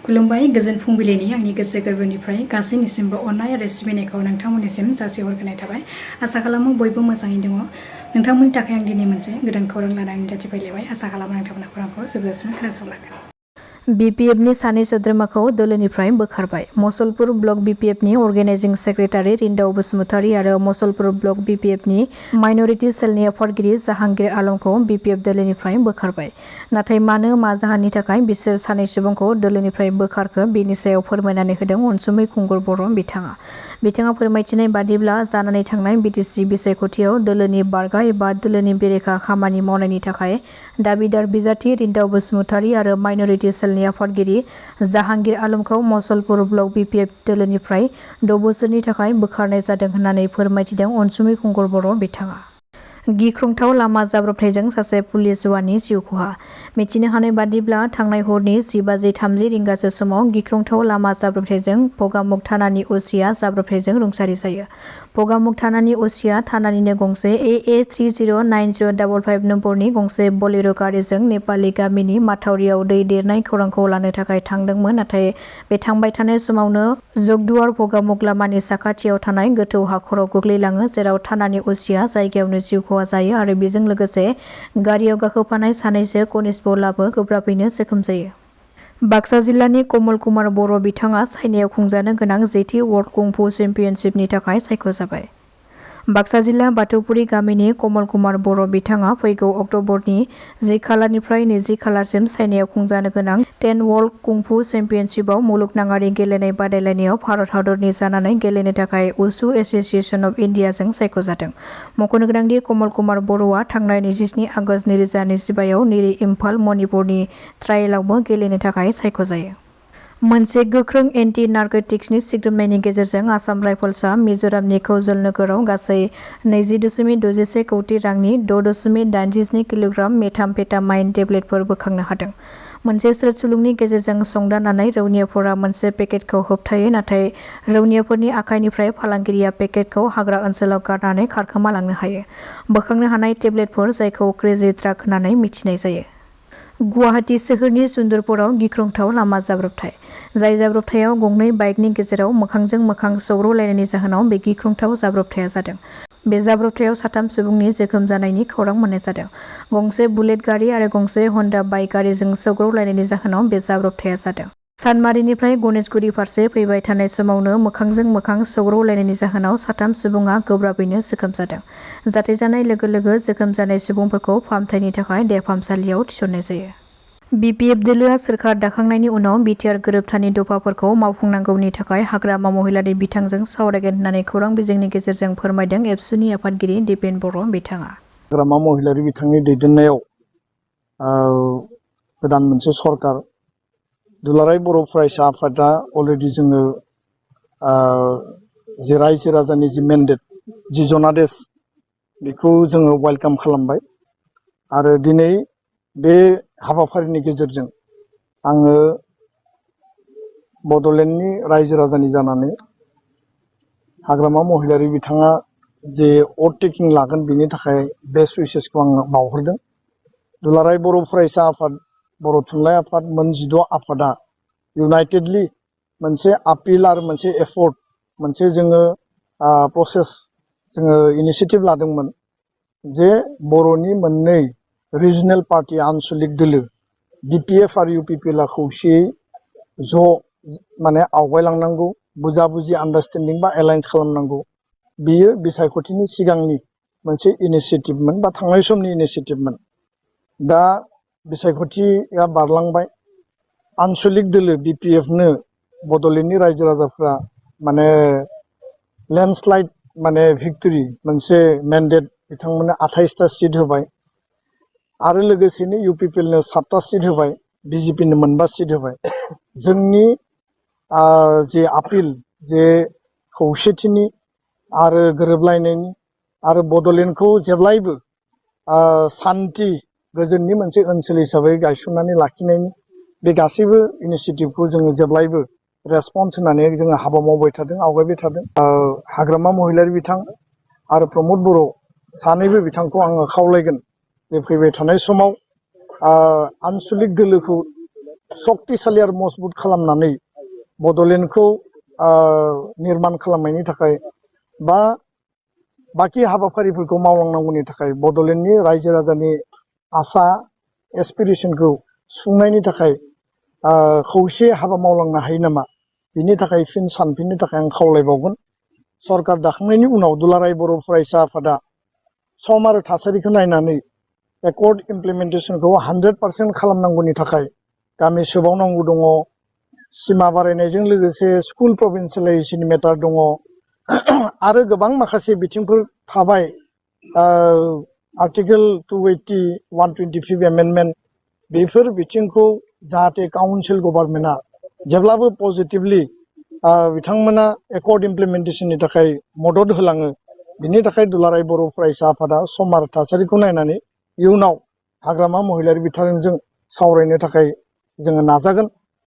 खुलुमबाय गोजोन फुंबिलिनि आंनि गोसो गोरबोनिफ्राय गासैनिसिमबो अननाय आरो सिबिनायखौ नोंथांमोननिसिम जासिहरग्रोनाय थाबाय। आसा खालामो बयबो मोजाङै दङ। नोंथांमोननि थाखाय आं दिनै मोनसे गोदान खौरां लानानै दिन्थिफैलायबाय। आसा खालामो नोंथांमोना खौरांखौ जोबजासिम खोनासंलांगोन। BPFनि सानै सोद्रोमाखौ दोलोनिफ्राय बोखारबाय। मसलपुर ब्लक BPFनि अर्गेनाइजिं सेक्रेटारि रिन्दाव बसुमतारी आरो मसलपुर ब्लक BPFनि माइनरिटि सेलनि आफादगिरि जाहांगीर आलमखौ BPF दोलोनिफ्राय बोखारबाय। नाथाय मानो मा जाहोननि थाखाय बिसोर सानै सुबुंखौ दोलोनिफ्राय बोखारखो बेनि सायाव फोरमायनानै होदों अनसुमै खुंगुर बर' बिथाङा। बिथाङा फोरमायथिनाय बादिब्ला जानानै थांनाय BTC बिसायख'थियाव दोलोनि बारगा एबा दोलोनि बेरेखा खामानि मावनायनि थाखाय दाबिदार बिजाथि रिन्दाव बसुमतारी आरो माइनरिटि सेलनि आफादगिरि जाहांगीर आलमखौ मसलपुर ब्लक BPF दोलोनिफ्राय 6 बोसोरनि थाखाय बोखारनाय जादों होननानै फोरमायथिदों अनसुमै खुंगुर बर' बिथाङा। गिख्रंथाव लामा जाब्रबथायजों सासे पुलिस जवाननि जिउ खहा। मिथिनो हानाय बादिब्ला थांनाय हरनि 10:30 रिंगासो समाव गिख्रंथाव लामा जाब्रबथायजों भगामुख थानानि असिया जाब्रबथायजों रुंसारि जायो। भगामुख थानानि असिया थानानिनो गंसे AA309055 नम्बरनि गंसे बलेर' गारिजों नेपालि गामिनि माथावरियाव दै देरनाय खौरांखौ लानो थाखाय थांदोंमोन। नाथाय बे थांबाय थानाय समावनो जगदुवार भगामुख लामानि साखाथियाव थानाय गोथौ हाखराव गोग्लैलाङो, जेराव थानानि असिया जायगायावनो जिउ खहा जायो आरो बेजों लोगोसे गारियाव गाखोफानाय सानैसो कनिस्टेबलाबो गोब्राबैनो जोखोम जायो। बाक्सा जिल्लानि कमल कुमार बर' बिथाङा चाइनायाव खुंजानो गोनां 7थि वर्ल्ड कंफु चेम्पियनशिपनि थाखाय सायख'जाबाय। बाक्सा जिल्ला बाथौपुरि गामिनि कमल कुमार बर' बिथाङा फैगौ अक्ट'बरनि 10 खालारनिफ्राय 20 खालारसिम चाइनायाव खुंजानो गोनां 10 वर्ल्ड कुंफु चेम्पियनशिपआव मुलुगनाङारि गेलेनाय बादायलायनायाव भारत हादरनि जानानै गेलेनो थाखाय उसु एस'सिएशन अफ इन्डियाजों सायख'जादों। मख'नो गोनांदि कमल कुमार बर'आ थांनाय 27 आगस्ट 2025आव निरि इम्फाल मणिपुरनि ट्रायेलावबो गेलेनो थाखाय सायख'जायो। मोनसे गोख्रों एन्टि नारकोटिक्सनि सिग्रोमनायनि गेजेरजों आसाम राइफल्सआ मिज'रामनि खौजल नोगोराव गासै 20.61 कौटि रांनि 6.87 किल'ग्राम मेथामफेटामाइन टेब्लेटफोर बोखांनो हादों। मोनसे स्रोत सुलुंनि गेजेरजों संदाननानै रौनियाफोरा मोनसे पेकेटखौ होबथायो, नाथाय रौनियाफोरनि आखाइनिफ्राय फालांगिरिया पेकेटखौ हाग्रा ओनसोलाव गारनानै खारखोमा लांनो हायो। बोखांनो हानाय टेब्लेटफोर, जायखौ क्रेजी ड्राग होननानै मिथिनाय जायो। गुवाहाटी सोहोरनि सुन्दरपुराव गिख्रंथाव लामा जाब्रबथाय। जाय जाब्रबथायाव गंनै बाइकनि गेजेराव मोखांजों मोखां सौग्रावलायनायनि जाहोनाव बे गिख्रंथाव जाब्रबथाया जादों। बे जाब्रबथायाव 3 सुबुंनि जोखोम जानायनि खौरां मोननाय जादों। गंसे बुलेट गारि आरो गंसे हन्डा बाइक गारिजों सौग्रावलायनायनि जाहोनाव बे जाब्रबथाया जादों। सानमारिनिफ्राय गणेशगुरि फारसे फैबाय थानाय समावनो मोखांजों मोखां सौग्रावलायनायनि जाहोनाव 3 सुबुङा गोब्राबैनो जोखोम जादों। जाथाय जानाय लोगो लोगो जोखोम जानाय सुबुंफोरखौ फाहामथायनि थाखाय देहा फाहामसालियाव थिसननाय जायो। BPF दोलोआ सोरखार दाखांनायनि उनाव बिटिआर गोरोबथानि दफाफोरखौ मावफुंनांगौनि थाखाय हाग्रामा महिलारि बिथांजों सावरायगोन होननानै खौरां बिजोंनि गेजेरजों फोरमायदों एबसुनि आफादगिरि दिपेन बर' बिथाङा। हाग्रामा महिलारि बिथांनि दैदेननायाव गोदान मोनसे सरकार दुलाराय बर' फरायसा आफादा अलरेडि जोङो जे रायजो राजानि जि मेन्डेट जि जनादेश बेखौ जोङो वेलकाम खालामबाय आरो दिनै बे हाबाफारिनि गेजेरजों आङो बड'लेण्डनि रायजो राजानि जानानै हाग्रामा महिलारि बिथाङा जे अट टेकिं लागोन बेनि थाखाय बेस्ट उइसेसखौ आङो बावहरदों। दुलाराय बर' फरायसा आफाद, बर' थुनलाइ आफाद, मोन 16 आफादा इउनाइटेडलि मोनसे आपिल आरो मोनसे एफर्ट, मोनसे जोङो प्रसेस जोङो इनिसियेटिभ लादोंमोन जे बर'नि मोननै रिजनेल पार्टी आनसलिक दोलो BPF आरो UPPLआ खौसेयै ज' माने आवगायलांनांगौ, बुजा बुजि आन्डारस्टेन्डिं बा एलायन्स खालामनांगौ। बेयो बिसायख'थिनि सिगांनि मोनसे इनिसियेटिभमोन बा थांनाय समनि इनिसियेटिभमोन। दा बिसायख'थिया बारलांबाय। आनसलिक दोलो BPFनो बड'लेण्डनि रायजो राजाफ्रा माने लेन्डस्लाइड माने भिक्टरि मोनसे मेन्डेट बिथांमोननो 28टा सिट होबाय आरो लोगोसेनो UPPLनो 7टा सिट होबाय, BJPनो 5 सिट होबाय। जोंनि जे आपिल, जे खौसेथिनि आरो गोरोबलायनायनि आरो बड'लेण्डखौ जेब्लायबो सान्थि गोजोननि मोनसे ओनसोल हिसाबै गायसननानै लाखिनायनि बे गासैबो इनिसियेटिभखौ जोङो जेब्लायबो रेसपन्स होनानै जोङो हाबा मावबाय थादों, आवगायबाय थादों। हाग्रामा महिलारि बिथां आरो प्रमद बर' सानैबो बिथांखौ आङो खावलायगोन जे फैबाय थानाय समाव आनसलिक दोलोखौ सक्तिशालि आरो मजबुत खालामनानै बड'लेण्डखौ निर्माण खालामनायनि थाखाय बा बाखि हाबाफारिफोरखौ मावलांनांगौनि थाखाय बड'लेण्डनि रायजो राजानि आसा एसपिरेसनखौ सुफुंनायनि थाखाय खौसे हाबा मावलांनो हायो नामा बिनि थाखाय फिन सानफिननो थाखाय आं खावलायबावगोन। सरकार दाखांनायनि उनाव दुलाराय बर' फरायसा आफादा सम आरो थासारिखौ नायनानै एकर्ड इमप्लिमेन्टेसनखौ 100% खालामनांगौनि थाखाय गामि सोबावनांगौ दङ, सिमा बारायनायजों लोगोसे स्कुल प्रभिन्सियेलाइजेसननि मेटार दङ आरो गोबां माखासे बिथिंफोर थाबाय। आर्टिकेल 280, 125 एमेन्डमेन्ट बेफोर बिथिंखौ जाहाथे काउन्सिल गभर्नमेन्टआ जेब्लाबो पजिटिभलि बिथांमोना एकर्ड इमप्लिमेन्टेसननि थाखाय मदद होलाङो। बिनि थाखाय दुलाराय बर' फरायसा आफादा सम आरो थासारिखौ नायनानै इयुनाव हाग्रामा महिलारि बिथांजों सावरायनो थाखाय जोङो नाजागोन।